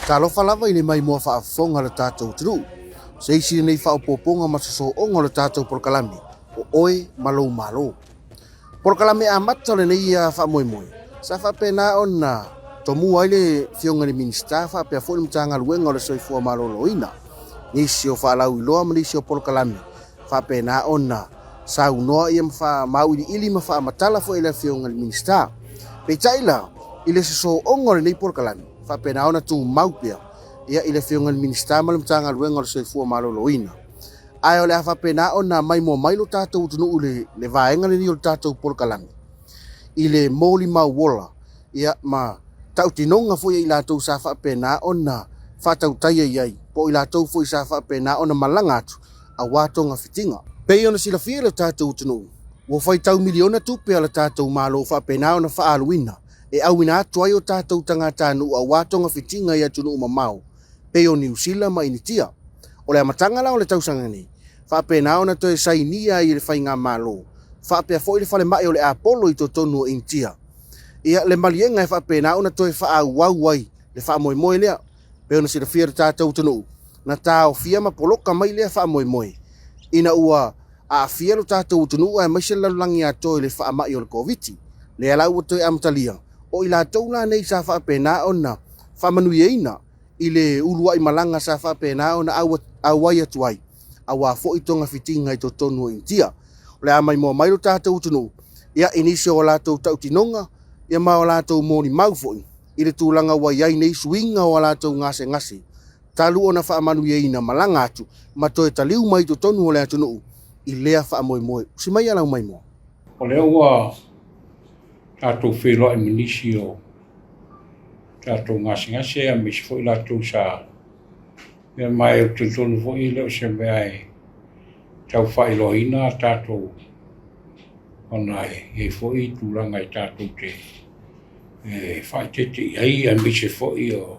Talofa lava i le maimoa faafofoga a le tatou atunuu. Se isi lenei faaopoopoga ma sosooga o le tatou polokalame o Oe ma Lou Malo. Polokalame amata o lenei faamoemoe, sa faapena ona tomua ai le Afioga i le Minisita faapea foi le Matagaluega o le Soifua Maloloina, nisi o faalauiloa ma nisi o polokalame faapena ona saunoa ia ma faamauiliili ma faamatala foi e le Afioga i le Minisita. Peitai la, i le sosooga o lenei polokalame, faapena ona tumau pea ia i le Afioga i le Minisita ma le Matagaluega o le Soifua Maloloina. Ae o le a faapena ona maimoa mai lo tatou atunuu i le vaega lenei o le tatou polokalame i le molimau ola ia ma tautinoga foi a i latou sa faapena ona faatautaia i ai, po o i latou foi sa faapena ona malaga atu aua togafitiga. Pei ona silafia e lo tatou atunuu, ua faitau miliona tupe a le tatou Malo faapena ona faaaluina e auina atu ai o tatou tagatanuu aua togafitiga i atunuu mamao pei o Niu Sila ma Initia. O le amataga la o le tausaga nei, faapena ona toe sainia ai e le Faigamalo faapea foi le falemai o le Apollo i totonu o Initia ia le maliega e faapena ona toe faaauau ai le faamoemoe lea. Pei ona silafia e le tatou atunuu, na taofia ma poloka mai lea faamoemoe ina ua aafia lo tatou atunuu aemaise le lalolagi atoa i le faamai o le Koviti. Lea la ua toe amatalia, o i latou la nei sa faapena ona faamanuiaina i le uluai malaga sa faapena ona auai atu ai, aua foi togafitiga i totonu o Initia. O le a maimoa mai lo tatou atunuu ia i nisi o a latou tautinoga ia ma o latou molimau foi i le tulaga ua i ai nei suiga o a latou gasegase talu ona faamanuiaina malaga atu ma toe taliu mai i totonu o le atunuu i lea faamoemoe. Usi mai lau maimoa. O lea ua tatou feiloai ma nisi o tatou gasegase aemaise foi latou sa ia ma e ou te talitonu foi e le o se mea e tau faailoaina tatou ona e i ai foi tulaga e tatou te e faaeteete i ai aemaise foi o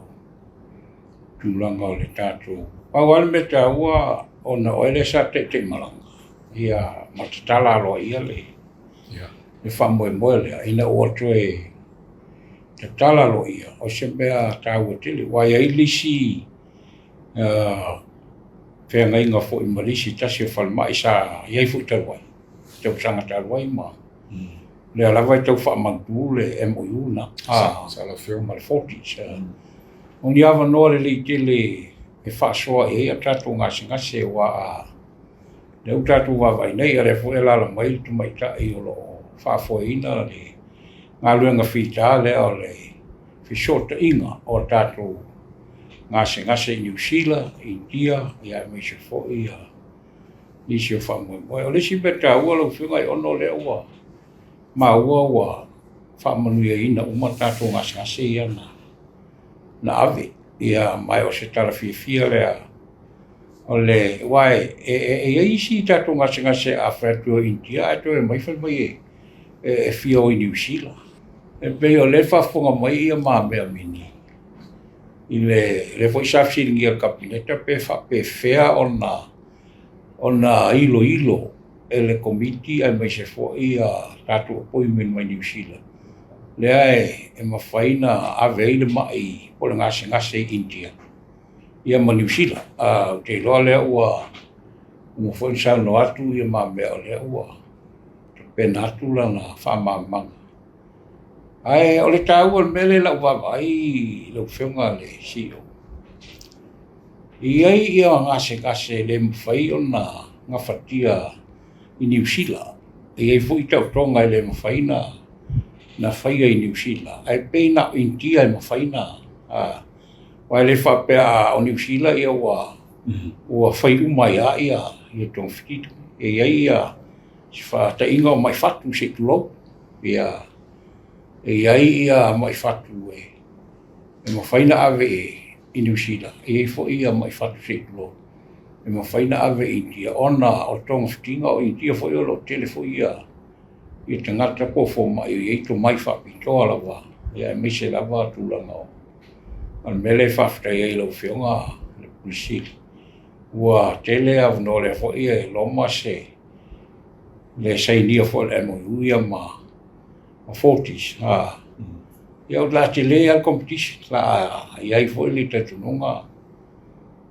tulaga o le tatou. Pau lava le mea taua ona o oe lea sa taitaimalaga ia ma tatala aloaia le faamoemoe lea ina ua toe tatala aloaia, o se mea taua tele. Aua e i ai le isi feagaiga foi ma le isi tasi o falemai sa i ai foi talu ai, tausaga talu ai ma lea lava e tau faamautu le MOU lena ma le Fortis. O ni avanoa lelei tele e faasoa i ai a tatou gasegase aua a lea ua tatou vaavaai nei, a o lea foi e alaala mai le tamaitai o lo o faafoeina le galuega fita lea o le fesootaiga o tatou gasegase i Niu Sila, Initia, aemaise foi nisi o faamoemoe. O le isi mea taua lau Afioga Aiono, o lea ua maua ua faamanuiaina uma tatou gasegase ia na ave. Ia, ma o se tala fiafia lea. O le, aua e i ai isi tatou gasegase a fai atu e o i Initia ae toe omai fai mai e fia o i Niu Sila. E pei o lea e faafofoga mai ia mamea mini i le lea foi sa fesiligia e le Kapeneta pe faapefea ona iloilo e le Komiti aemaise foi ia tatou appointment mai Niu Sila lea e mafai ona ave ai le mai po o le gasegase i Initia ia ma Niu Sila. Ou te iloa lea ua uma foi ona saunoa atu ia mamea o lea ua tapena atu lana faamalamalamaga. Ae o le taua o le mea lea i lau vaavaai lau Afioga i le CEO, e i ai ia gasegase e le mafai ona gafatia i Niu Sila. E i ai foi taotoga e le mafai ona faia i Niu Sila, ae pei na o Initia e mafai ona... aua e le faapea o Niu Sila ia ua fai uma ai lava ia togafitiga. E i ai ia se faataiga o mai fatu se i tulou. Ia, e i ai ia mai fatu e mafai ona ave i Niu Sila, e i ai foi ia mai fatu se i tulou e mafai ona ave i Initia ona o togafitiga o Initia foi o lo o tele foi ia tagata po o fomai o i ai tomai faapitoa lava, ia aemaise lava tulaga o le mea lea e faafetai ai i lau Afioga i le Pule Sili, ua tele avanoa lea foi e loma se le sainia foi o le MOU ia ma Fortis. Ia o le a tele lava le competition, o le a i ai foi le talitonuga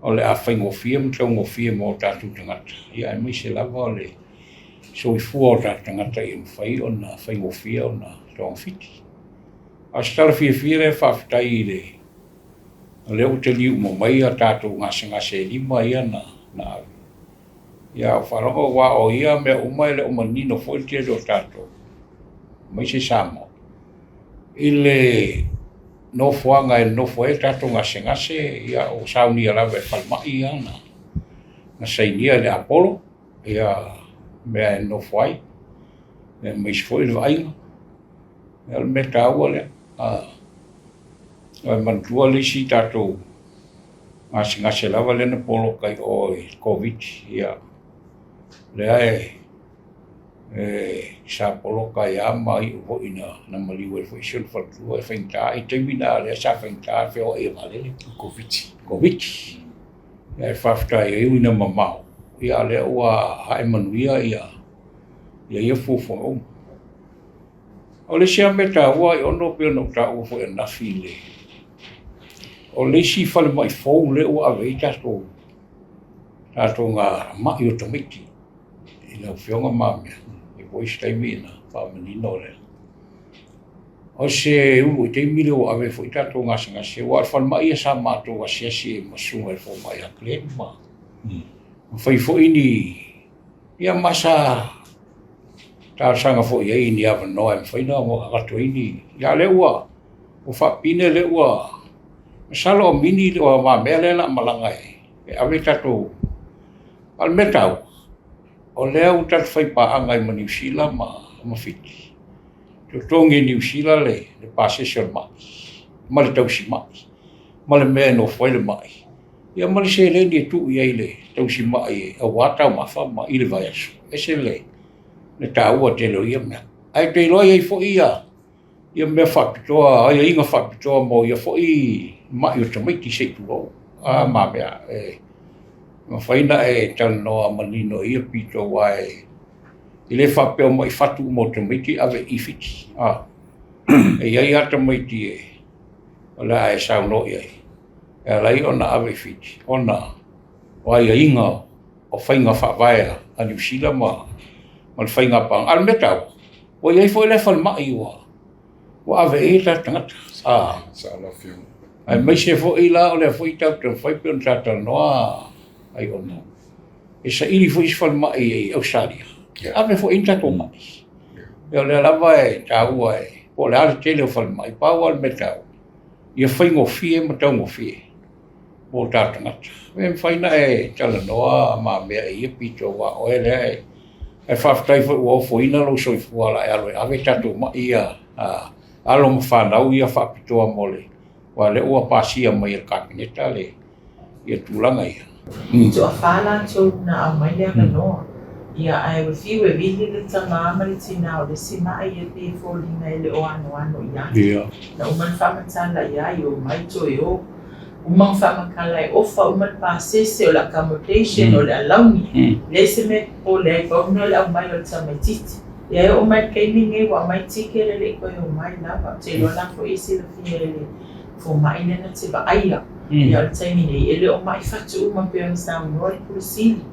o le a faigofie ma taugofie mo tatou tagata, ia aemaise lava o le soifua o tatou tagata ia mafai ona faigofie ona togafiti. A o se tala fiafia lea faafetai i le o lea ua taliu uma mai a tatou gasegase e 5 ia na ave. Ia a ou faalogo aua o ia mea uma e le o manino foi le tele o tatou, aemaise Samoa, i le nofoaga e nonofo ai tatou gasegase, ia ua saunia lava e falemai ia na sainia i le Apollo, ia mea e nonofo ai, aemaise foi le vaaiga. Ia o le mea taua lea. E manatua le isi tatou gasegase lava lea na poloka i o i le Koviti, ia lea e sa poloka ai lava ma iu foi na maliu ai foi si ona faletua e faigata i taimi na lea sa faigata le feoai o vaalele. Koviti. Koviti. Ia e faafetai e ui ina mamao, ia a lea ua ae manuia ia ia fuafuaga uma. O le isi lava mea taua Aiono pei ona ou taua foi ananafi i le o le isi falemai fou lea ua ave i ai tatou mai o tamaiti i lau Afioga Mamea, e i ai foi se taimi ona faamanino lea. O se ulu i taimi lea ua ave ai foi tatou gasegase, aua o le falemai ia sa matou asiasi ai ma susuga i le fomai ia Glen ma fai foi ni ia ma sa talosaga foi i ai i ni avanoa e mafai ona avatu ai ni. Ia a o lea ua faapine lea ua masalo o Mini o Mamea lea o le a malaga e ave tatou. A o le mea taua, o lea ua tatou faipaaga ai ma Niu Sila ma Fiti. Totogi e Niu Sila le pasese o le mai ma le tausimai ma le mea e nofo ai le mai, ia ma le seleni e tuu i ai le tausimai aua taumafa ma i le vaiaso. E ese le taua tele o ia mea. Ae ou te iloa e i ai foi ia mea faapitoa, aiaiga faapitoa mo ia foi mai o tamaiti se i tulou. A Mamea, e mafai ona e talanoa manino i ia pito aua e le faapea o mai fatu uma o tamaiti e ave i Fiti. E i ai lava tamaiti o le a e saunoa i ai, e ala ai ona ave i Fiti, ona o aiaiga o faiga faavae a Niu Sila ma le faiga paaga. A o le mea taua, ua i ai foi le falemai ua ave i ai tatou tagata. Aemaise foi la o lea foi tatou te taumafai pei ona ta talanoa Aiono, e saili foi se falemai i Ausetalia, ave foi i ai tatou mai. O lea lava e taua po o le a le tele o falemai, pau lava le mea taua, ia faigofie ma taugofie mo tatou tagata. E mafai ona e talanoa Mamea i ia pito aua o oe lea e faafetai foi ua ofoina lou soifua o le a e alu e ave tatou mai ia alo ma fanau ia faapitoa mo le aua o lea ua pasia mai e le Kapeneta le ia tulaga ia. Toafa latou na aumai le avanoa, ia ae ua fiu e vili le tama ma le tina o le isi mai ia pei e foliga e le o anoano i ai. Na uma na faamatala i ai, omai toe o. Uma na faamatala e ofa uma le pasese, o le accommodation, o le alauni. Leai se mea e popole ai, pau le mea o le aumai o le tamaititi. Ia e oo mai le taimi lenei ua aumai ticket e le i toe omai lava. Ou te iloa la foi e silafia e le fomai lea na te vaaia. Ia o le taimi nei e le o mai fatu uma pei ona saunoa le Pule Sili.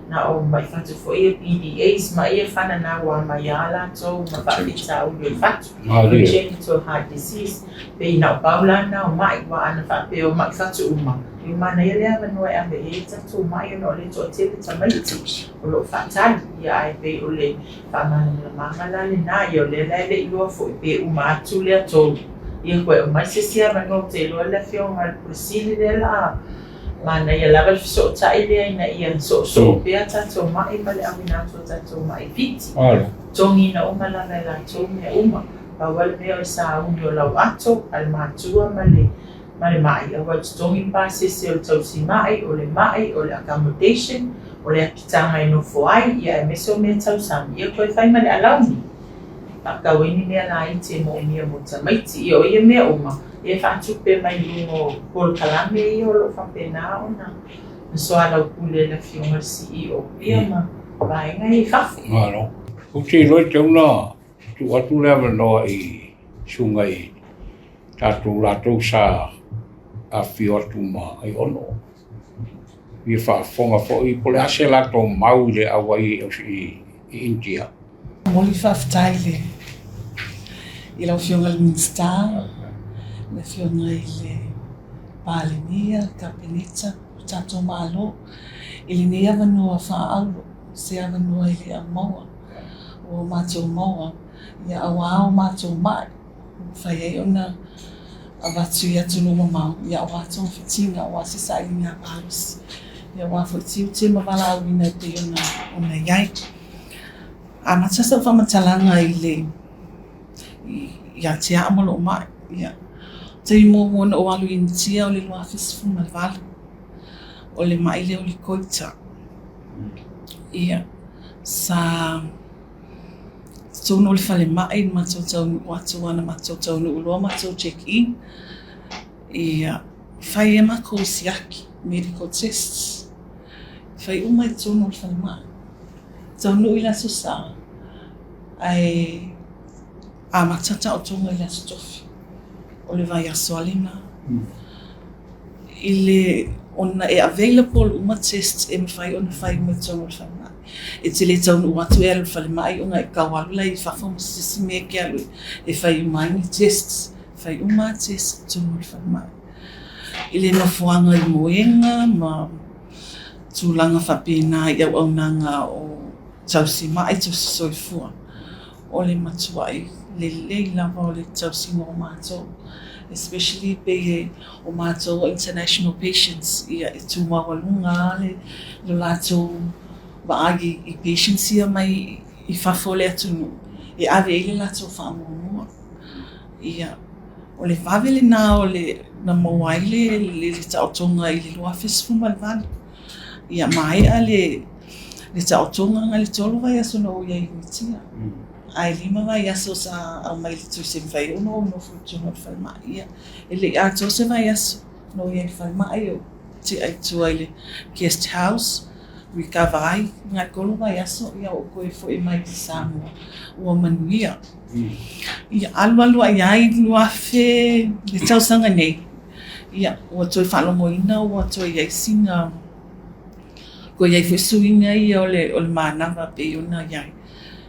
Na o mai fatu foi ia PDAs ma ia fananau a mai a latou ma faafitauli o le fatu. Congenital heart disease. Pei na o pau la na o mai aua ana faapea o mai fatu uma, e manaia le avanoa e ave i ai tatou mai ona o le toatele tamaiti o lo o faatali. Ia ae pei o le faamalamalamaga la lena, ia o lea la e le i iloa foi pe uma atu lea tolu, ia toe aumai se isi avanoa. Ou te iloa le Afioga i le Pule Sili lea la manaia lava le fesootai lea ina ia soosoo pea tatou mai ma le auina atu o tatou mai Fiti. Totogiina uma lava e latou mea uma. Pau lava le mea o le sauni o lau ato a le matua ma le ma le ma'i, aua e totogi le pasese o le tausimai, o le ma'i, o le accommodation, o le apitaga e nofo ai, ia aemaise o mea tausami, ia toe fai ma le alauni. Faatau ai ni mea laiti e moomia mo tamaiti. Ia o ia mea uma, ia e faatupe mai luga o polokalame ia o lo o faapena ona soalaupule e le Afioga i le CEO ia ma vaega ia i fafo. Malo. Ou te iloa e tatau ona tuu atu le avanoa i susuga i Tatou latou sa afifio atu ma Aiono. Ia faafofoga foi po o le a se latou mau i le auai i Initia. Momoli faafetai i le i lau Afioga i le Minisita, le Afioga i le Palemia, le Kapeneta, le tatou Malo i lenei avanoa faaauro, se avanoa e le au maua ua matou maua aua o matou mai. Ua mafai ai ona avatu i atunuu mamao aua togafitiga, aua se sailiga malosi, aua foi tiute ma valaauina e pei ona i ai. Amata sau faamatalaga i le ia te au ma lou mai. Ia, taimi muamua na ou alu i Initia o le 2018, o le mai lea o le koita. Ia, sa totonu o le falemai na matou taunuu atu na matou taunuu loa matou check in, ia fai ai matou siaki, medical tests, fai uma i totonu o le falemai. Taunuu i le Aso Sa, ae amata taotoga i le Aso Tofi, o le vaiaso lava lena. I le ona e available uma tests e mafai ona fai uma i totonu o le falemai. E te le taunuu atu e alu i le falemai ona e tau alu la i fafo ma se isi mea e te alu e fai uma ai ni tests. Fai uma lava tests i totonu o le falemai. I le nofoaga i moega ma tulaga faapena i auaunaga o tausimai, tausisoifua, o le matuai lelei lava o le tausiga o matou, especially pei o matou o international patients, ia e tu maualuga lava le latou vaai i patients ia mai i fafo o le atunuu e ave i ai le latou faamuamua. Ia, o le vave lena o le na maua ai le taotoga i le 2018. Ia maea le taotoga na le 3 vaiaso na ou i ai i Initia. Ae 5 vaiaso sa aumai i le tusi e mafai ai ona ou nofo i totonu o le falemai. Ia, e le i atoa se vaiaso na ou i ai i le falemai, ou tea i tua i le guest house, recover ai nai 3 vaiaso, ia ou toe foi mai i Samoa ua manuia. Ia, alualu ai lava i 2000 le tausaga nei, ia, ua toe faalogoina ua toe i ai sina, toe i ai foi suiga ia o le manava e pei ona i ai.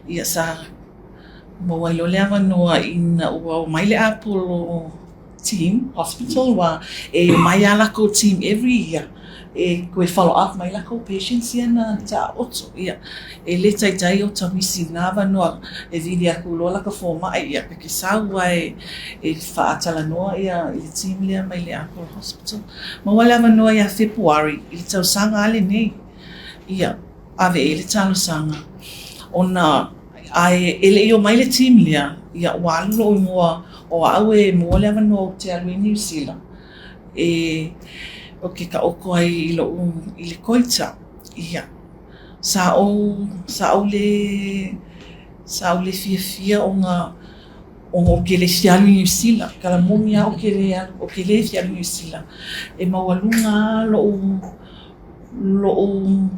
Ia sa maua ai loa le avanoa ina ua omai le Apolo team hospital aua e omai lava latou team every year e toe follow up mai latou patients ia na taoto. Ia, e le taitai o tauisi i lena avanoa e vili atu loa lata fomai, ia ta te sau lava e faatalanoa ia le team lea mai le Apolo Hospital. Maua le avanoa ia Fepuari i le tausaga lava lenei. Ia, ave i ai le talosaga ona ae e le i omai le team lea, ia ua alu lou igoa o au e maua le avanoa ou te alu i Niu Sila e ou te taoto ai i lou i le koita. Ia, sa ou sa ou le sa ou le fiafia ona ona ou te le fia alu i Niu Sila. Tala moni lava ou te le alu ou te le fia alu i Niu Sila. E maualuga lava lou lou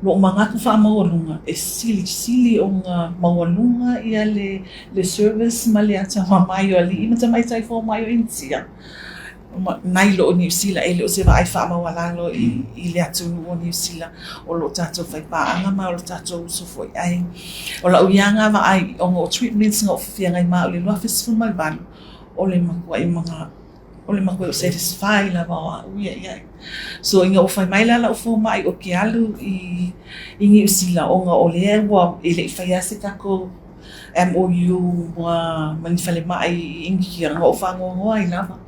lou manatu faamaualuga e silisili ona maualuga ia le le service ma le atamamai o alii ma tamaitai fomai o Initia nai lo o Niu Sila. E le o se vaai faamaualalo i i le atunuu o Niu Sila o lo o tatou faipaaga ma o lo tatou uso foi. Ae o lau ia lena vaai ona o treatments na ou feagai ma au i le 2018 o le matuai maga o le matuai ou satisfy lava o au ia i ai. So ina ua fai mai la lau fomai ou te alu i i Niu Sila ona o lea ua e le i faia se tatou MOU ma ma ni falemai i Initia na ou faanoanoa ai lava.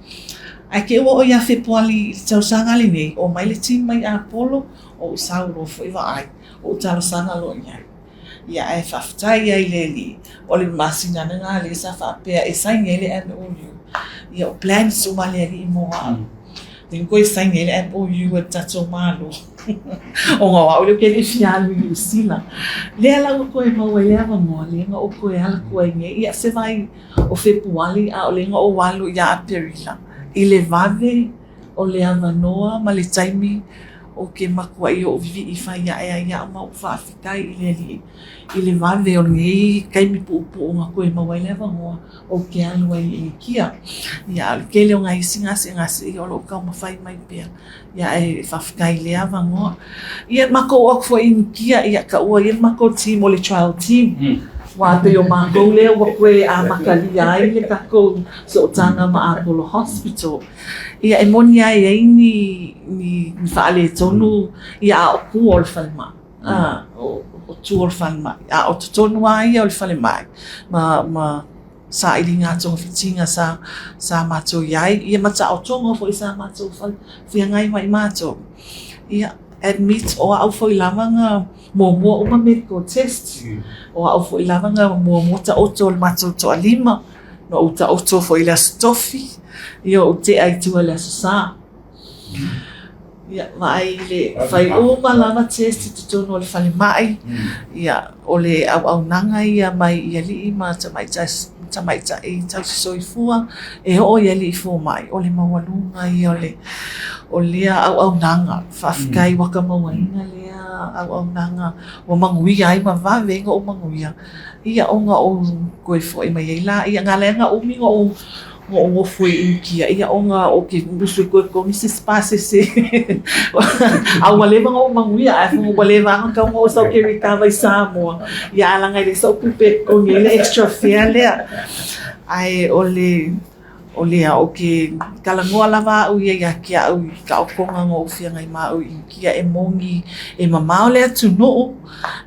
Ae te i ua oo ia Fepuari i le tausaga lenei, omai le team mai Apolo, ou sau loa foi vaai, ou talosaga loa i ai. Ia ae faafetai ai i le Alii, o le masina lena lea sa faapea e saini ai le MOU. Ia o plans uma a le Alii mo au. Lea na toe saini ai le MOU a le tatou Malo ona o au lea ou te le i fia alu i Niu Sila. Lea la ua toe maua ai le avanoa, lea na ou toe alu atu ai nei, ia se vai o Fepuari a o lea na ou alu ia Aperila i le vave o le avanoa ma le taimi. Ou te matuaʻi oʻu viviʻi fai aʻe ai iaʻu ma oʻu faafetai i le Alii i le vave o lenei taimi puʻupuʻu na koe maua ai le avanoa ou te alu ai i Inikia. Ia, a o le tele o nai isi gasegase ia o loo taumafai mai pea, ia ae faafetai i lea avanoa. Ia matou oo atu foi i Inikia, ia taua ia le matou team o le trial team, aua pei o matou lea ua toe amatalia ai le tatou sootaga ma Apollo Hospital. Ia e moni lava e i ai ni ni faaletonu ia a o tua o le falemai, a o tua o le falemai, a o totonu lava ia o le falemai ma ma sailiga togafitiga sa sa matou i ai, ia ma taotoga foi sa matou feagai ma i matou. Ia, admit o au foi lava na muamua uma medical test, o au foi lava na muamua taoto o le matou toalima. Na ou taoto foi i le Aso Tofi, ia ou tea i tua i le Aso Sa. Ia, vaai i le fai uma lava test i totonu o le falemai, ia, o le auaunaga ia mai i alii ma tamaitai, tamaitai tausi soifua e oo i alii fomai, o le maualuga ia o le, o lea auaunaga. Faafetai ua ka mauaina lea auaunaga ua manuia ai ma vave ai ona ou manuia. Ia ona ou toe foi mai ai lea. Na ala ai ona umi ona ou nofo i Inikia, ia ona ou te musu e toe totogi se isi pasese. A ua leva ona ou manuia, ae ua leva lava ona tatau ona ou sau ou te recover i Samoa, ia ae leaga e leai sou tupe e totogi ai le extra fare lea. Ae o le O lea, ou te talanoa lava au ia ia te au i taotoga na ou feagai ma au i Inikia e moni e mamao le atunuu,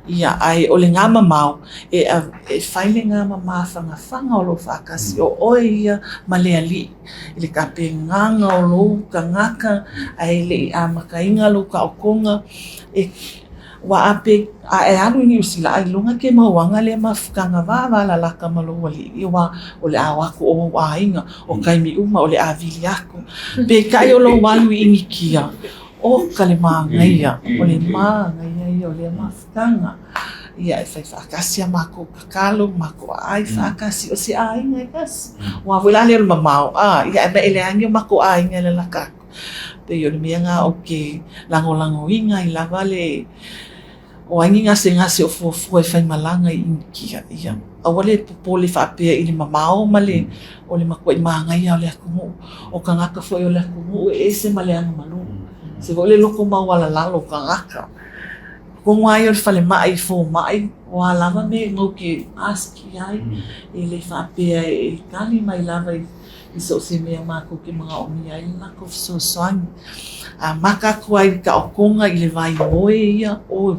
ia, ae o lena mamao, e, e fai lena ma mafanafana o lou faatasi, o oe ia ma le Alii, i le tapenaga o lou tagata, ae le i amataina lou taotoga, e Ua a pe a e alu i Niu Sila ailoga ke mauaga lea mafutaga vavalalata ma lou alii aua o le a o atu o ou aiga o taimi uma o le a vili aku. Peitai o lou alu i Inikia, oka le manaia, o le manaia ia o lea mafutaga. Ia e fai faatasi a matou tatalo, matou aai faatasi, o se aiga e tasi. Aua foi la lea o le mamao, a, ia ae leai ni o matou aiga e lalata atu. Pei o le mea lena ou te lagolagoina ai lava le, o ai ni gasegase o fuafua e faimalaga i Inikia, ia aua le popole faapea i le mamao ma le, o le matuai manaia o le atunuu. O tagata foi o le atunuu e ese ma le agamalu. E ese foi le loto maualalalo o tagata. Totonu lava ia o le falemai i fomai, o a lava mea e te ask i ai, e le faapea e tali mai lava i i so o se mea matou te manaomia ai le latou fesoasoani. Amata atu ai i taotoga i le vaimoe ia, oh,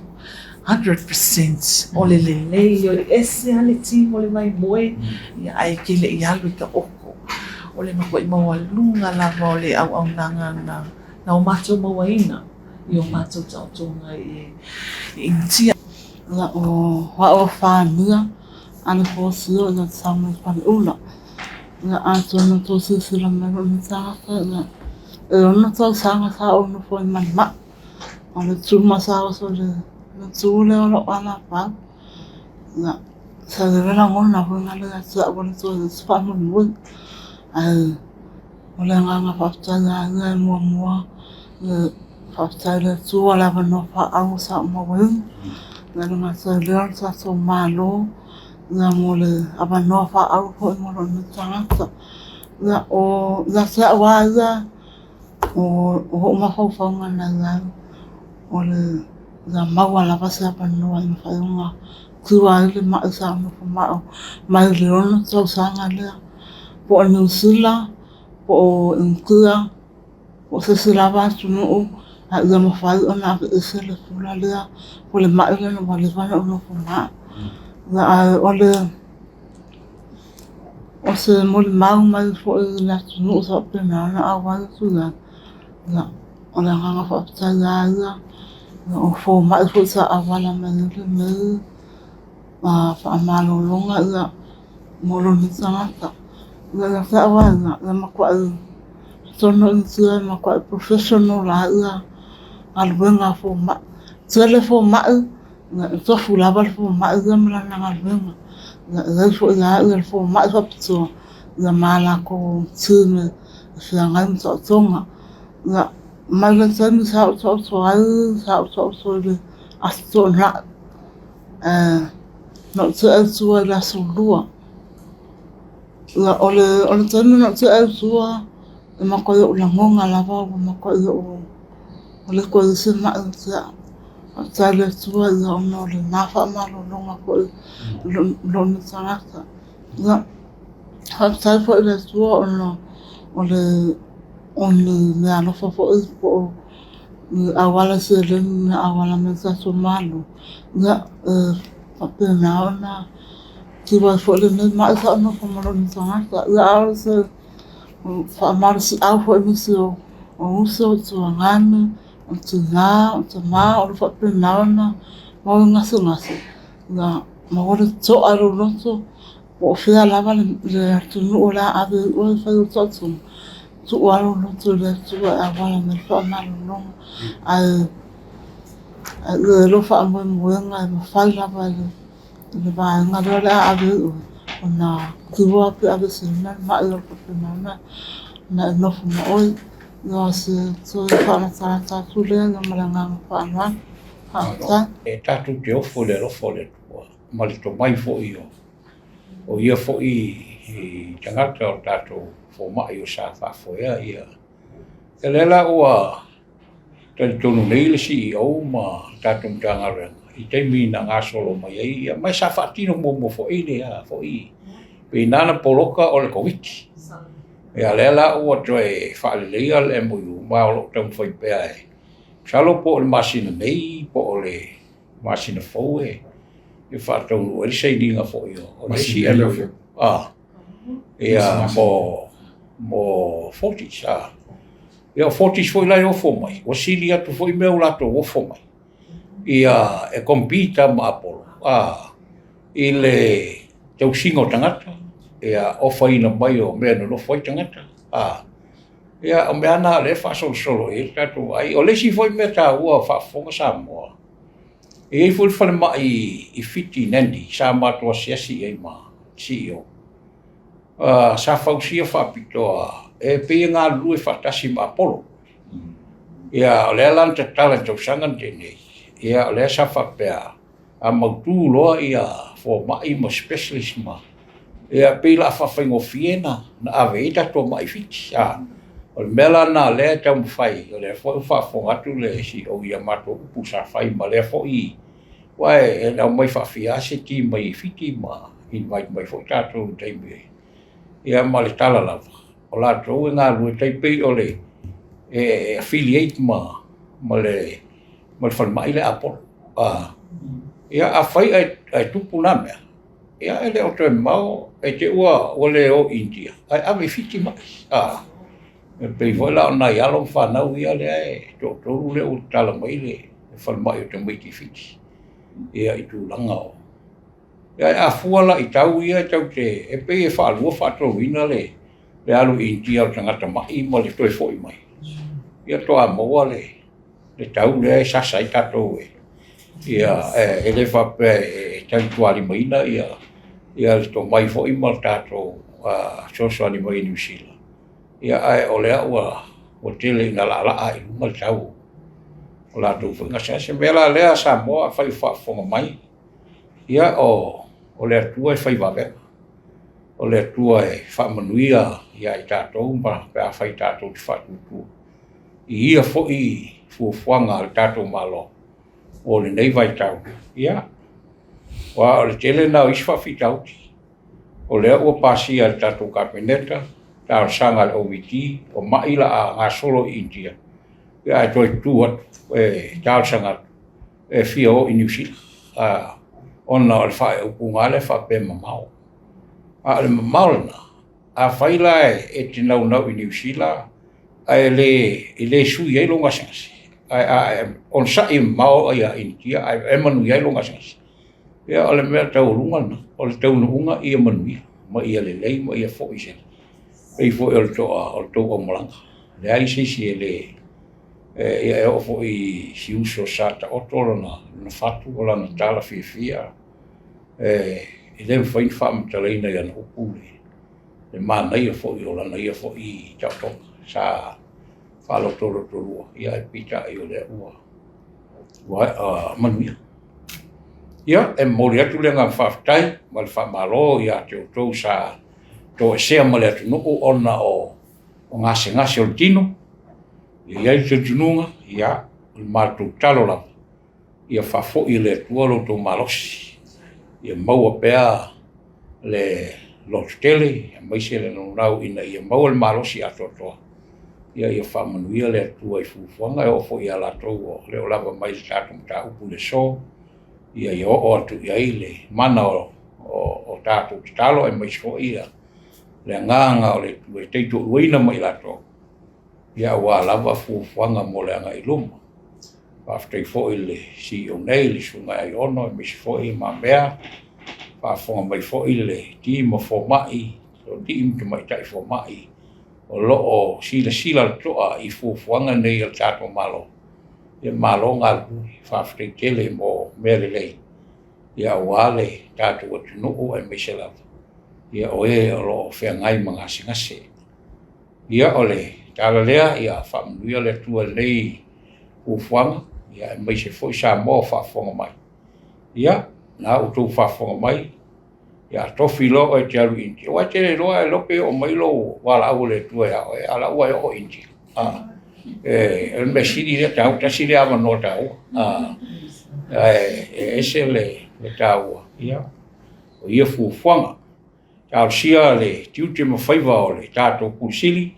100% o le lelei, o le ese lava le team o le vaimoe, ia ae te le i alu i ka oko. O le matuai maualuga lava o le auaunaga na na o matou mauaina i o matou taotoga i Initia. Ia o au whānua, ana fōsio ia te sau mai Paleula. Ia atonu o tou silasila mai lou nei tagata, ia e ono tausaga sa ou nofo ai ma le ma'i. O le tuma sa oso i le tu lea o lou alapau. Ia sa i ai le lagona foi lea ia te au o le toe faamoemoe. Ae o le agaga faafetai ia ia e muamua le faafetai i le Atua i le avanoa faaauro sa ou mauaina. Ia e le gata i lea o le tatou Malo ia mo le avanoa faaauro foi mo lou nei tagata. Ia o ia te au lava ia, o ou mafaufauga na i ai, o le ia maua lava se avanoa e mafai ona tua ai le mai sa ou nofo ma au mai le 6 tausaga lea, po o Niu Sila, po o Initia. Po o se isi lava atunuu a ia mafai ona aveese le pula lea po o le mai lea ua leva ona ou nofo ma au. Ae o le o se molimau mai foi i le atunuu sa faapena ona auai atu i ai, ia, o le agaga faafetai lava ia, o fomai foi sa auala mai ai lenei faamalologa ia mo lou nei tagata. Ia ia te au lava ia, ia matuai tonu ia matuai professional lava ia galuega a fomai. Tele fomai, ia e tofu lava le fomai ia ma lana galuega. Ia e i ai foi lava le fomai faapitoa ia ma latou team e feagai ma taotoga. Ia. Mai le taimi sa ou taoto ai, sa ou taoto i le Aso Toonai, ae na ou tea i tua i le Aso Lua. Ia, o le taimi na ou tea ai i tua, e matuai ou lagona lava ua matuai ou ua le toe i ai se mai ia te au. Faafetai i le Atua ona o lena faamalologa foi i lou nei tagata. Ia, faafetai foi i le Atua ona o le o ni meaalofa foi po o ni auala seleni na auala mai i le tatou Malo, ia, e faapena ona tiu ai foi lenei mai sa ou nofo ma lou nei tagata. Ia, a o se faamalosiau foi i nisi o uso, o tuagane, o tina, o tama, o lo o faapena ona maua i gasegase, ia maua le to'a i lou loto, po o fea lava le atunuu o le a ave ai oe e fai lou taotoga, tuu lava lou loto i le Atua e auala mai le faamalologa. Ae ia i lou faamoemoega e mafai lava e le vaega lea o le a ave ai oe ona tiua pe aveeseina le mai o lo o faapena ona e nofo ma oe. Ia o se toe faalatalata atu lea ma le agaga faaaloalo. Faafetai. E tatou te ofo i le alofa o le Atua ma le tomai foi o ia foi tagata o tatou fomai o sa faafoea ia. Ia lea la ua talitonu nei le CEO ma le tatou Matagaluega i taimi na gasolo mai ai ia, ma sa faatino muamua foi lea foi pei na na poloka o le Koviti. Ia lea la ua toe faaleleia le MOU ma o lo o taumafai pea e masalo po o le masina nei po o le masina fou e faataunuu ai le sainiga foi o le isi MOU. Ia mo Fortis. Ia o Fortis foi la e ofo mai, ua sili atu foi mea ua latou ofo mai ia e compete ma Apollo i le tausiga o tagata, ia ofaina mai o mea e nonofo ai tagata. Ia o mea na o lea e faasolosolo i ai le tatou vaai. O le isi foi mea taua o faafofoga Samoa, e i ai foi le falemai i Fiti i Nadi sa matou asiasi i ai ma CEO. Sa fausia faapitoa e pei e galulue faatasi ma Apollo. Ia o lea la na tatala i le tausaga na tea nei, ia o lea sa faapea a mautu loa ia fomai ma specialist ma ia pei o le a faafaigofie na ave ai tatou mai i Fiti. O le mea la lena o lea e taumafai, o lea foi ua faafofoga atu le CEO i a matou upu sa fai ma lea foi aua e aumai faafia lava se team mai Fiti ma invite mai foi tatou i taimi ia ma le tala lava o latou e galulue tai pei o le e affiliate ma le falemai lea Apollo. Ia afai ae tupu na mea, ia e le o toe mamao e te ua le o i Initia ae ave i Fiti mai. E pei foi la o nai alo ma fanau ia lea e toatolu lea ua tatala mai le falemai o tamaiti i Fiti. Ia i tulaga o ia a fua la i tau ia e tau te e pei e faalua faatoluina le alu i Initia o le tagata mai ma le toe foi mai. Ia toa maua le tau lea e sasa ai tatou e ia e le faapea e tautualimaina ia le tomai foi ma le tatou fesoasoani mai i Niu Sila. Ia ae o lea ua tele ina laalaa i luga le tau o latou foi gasegase. O le mea la lea Samoa afai o faafofoga mai, ia o le Atua e fai vavega. O le Atua e faamanuia ia i tatou ma pe afai tatou te faatuatua i ia foi fuafuaga a le tatou Malo o lenei vaitau. Ia, aua o le tele lena o isi faafitauli o lea ua pasia e le tatou Kapeneta, talosaga a le OVT, o mai la a gasolo i Initia, ia ae toe tutu atu e talosaga atu e fia o i Niu Sila, ona o le faaupuga lea faapea e mamao. A o le mamao lena, afai la e te naunau i Niu Sila ae le sui ai lou gasegase, ae onosai e mamao ia Initia ae e manuia ai lou gasegase. Ia o le mea taualuga lena, o le taunuuga ia manuia ma ia lelei ma ia foi se pei foi o le toa o le tou aumalaga. Leai se isi e le ia e oo foi i si uso sa taoto lona fatu o lana tala fiafia e le mafai ona faamatalaina i ana upu le manaia foi o lana ia foi taotoga sa faalotolotolua, ia ae peitai o lea ua ua manuia. Ia, e momoli atu le agaga faafetai ma le faamalo ia te outou sa toesea ma le atunuu ona o gasegase o le tino. E i ai le talitonuga, ia, o le matou tatalo lava, ia faafoi e le Atua lo outou malosi, ia maua pea le lototele aemaise le naunau ina ia maua le malosi atoatoa. Ia faamanuia le Atua i fuafuaga, e oo foi ia latou o le o lava mai le tatou mataupu i le aso, ia oo atu i ai le mana o tatou tatalo, aemaise foi le agaga o le Atua e taitoaluaina ma i latou, aua lava fuafuaga mo le agai i luma. Faafetai foi i le CEO nei, le Susuga ia Aiono, aemaise foi Mamea, faafofoga mai foi le team o fomai, o alii ma tamaitai fomai, o lo o silasila totoa i fuafuaga nei a le tatou Malo. Ia malo galulue, faafetai tele mo mea lelei, ia aua le tatou atunuu aemaise lava ia o e o lo o feagai ma gasegase. Ia o le tala lea, ia faamanuia le Atua i lenei fuafuaga, ia aemaise foi Samoa o faafofoga mai. Ia, na outou faafofoga mai, ia tofi loa oe e te alu i India. Aua e te le iloa, e iloa pe oo mai lou valaau a le Atua ia oe, a o la ua e oo i India. O le mea sili lea taua, tasi lea avanoa taua. E ese le taua, ia, o ia fuafuaga. Talosia le tiute ma faiva o le tatou Pule Sili,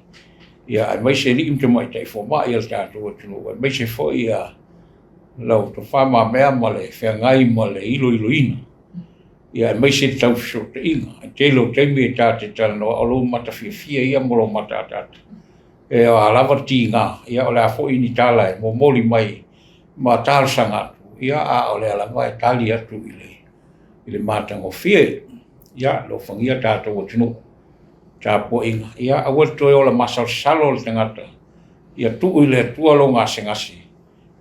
ia aemaise alii ma tamaitai fomai a le tatou atunuu, aemaise foi ia lau tofa mamea ma le feagai ma le iloiloina, ia aemaise le tau fesootaiga. E tele o taimi e ta te talanoa o lou matafiafia ia ma lou mataataata. E o a lava tiga, ia o le a foi ni tala e momoli mai ma talosaga atu, ia a o lea lava e tali atu i le matagofie. Ia, alofagia tatou atunuu, tapuaiga, ia aua le toe ola masalosalo le tagata, ia tuu i le Atua lou gasegase,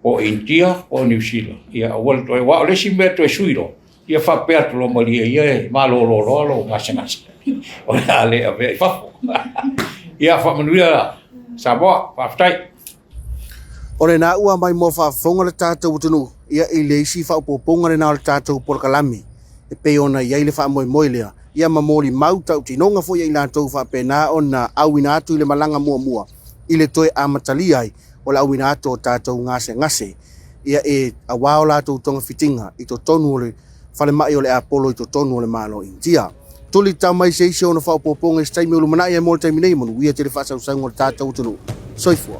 po o Initia po o Niu Sila, ia aua le toe, aua o le isi mea toe sui loa, ia faapea atu loa, malie ia e malolo loa lou gasegase, o le a le avea i fafo. Ia faamanuia Samoa, faafetai. O lena ua mai mo faafofoga le tatou atunuu ia i le isi faaopoopoga lena o le tatou polokalame e pei ona i ai le faamoemoe lea ia ma molimau tautinoga foi a i latou faapena ona auina atu i le malaga muamua i le toe amatalia ai o le auina atu o tatou gasegase ia e aua o latou togafitiga i totonu o le falemai o le Apolo i totonu o le Malo o Initia. Tuli tau mai se isi ona faaopoopoga i se taimi o lumanai ae mo le taimi nei, manuia tele faasausauga o le tatou atunuu. Soifua.